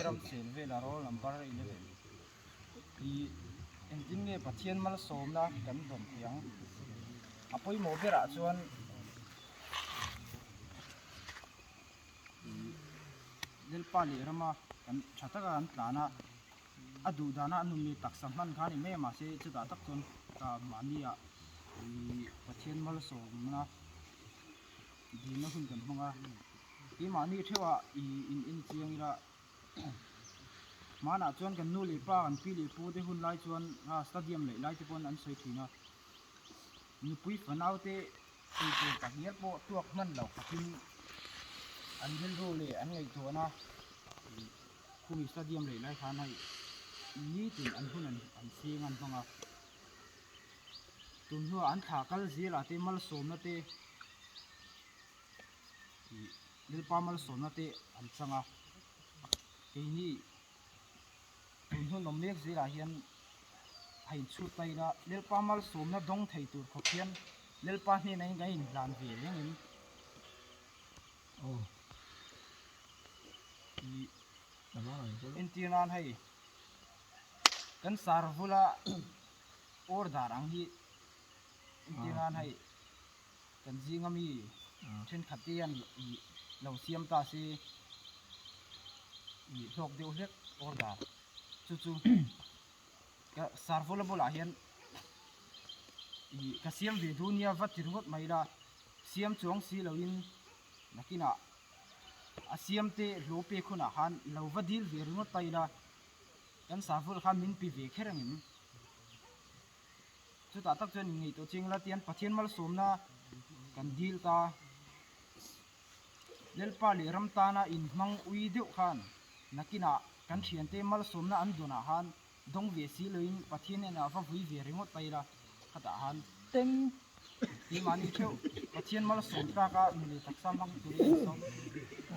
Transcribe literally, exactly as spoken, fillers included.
Ram sen vela roll number eleven. I engtin nge Pathian malsawmna kan dawn thei ang. A pawimawh berah chuan i Lalpa leh rama kan ṭha taka an tlan a, a duh dana a nun leh taksa hman khan i mai, mahse chutah tak chuan ka mahni a i Pathian malsawmna dina hun kan hmang a. Keimahni theuha i in in chiang ila hmanah chuan kan nu leh pa, kan pi leh pu te hun lai chuan, a, stadium lei lai te pawn an sawi ṭhin a. Nupui fanaute eitur tak hial pawh tuak hman lo khatin an rilru leh an ngaihtuahna khumi stadium lei lai khan hei nitin an hun an, an sieng an hmang a. Tun hnuah an thla kal zela te malsawmna te, i Lalpa malsawmna te an chang a. Keini tun hun awm mek zela hian hei inchhut ta ila, Lalpa malsawmna dawng thei tur khawp hian Lalpa hnena in kan inhlan ve reng em? Oh. I, entir nan hei kan sar vula order ang hi, entir nan hei kan zinga mi ṭhenkhat te an i lo siam ta se, i hlawk deuh hlek order. Chu chu ka sar vula bulah hian i ka siam ve dun nia va ti ringawt mai la, siam chuang si loin nakinah a siam te hlu pek hunah khan lo va dil ve ringawt ta ila, kan sar vula khan min pi ve kher angin. Chutah tak chuan in ngaihtuah chiang la tian Pathian malsawmna kan dil ta. Lalpa leh ram tana in hmang ui deuh khan nakinah kan ṭhiante malsawmna an dawnah khan dawng ve si loin Pathian hnenah va vui ve ringawt ta ila, khatah khan teng keimahni theuh Pathian malsawm taka nun leh taksa hmang turin kan sawm.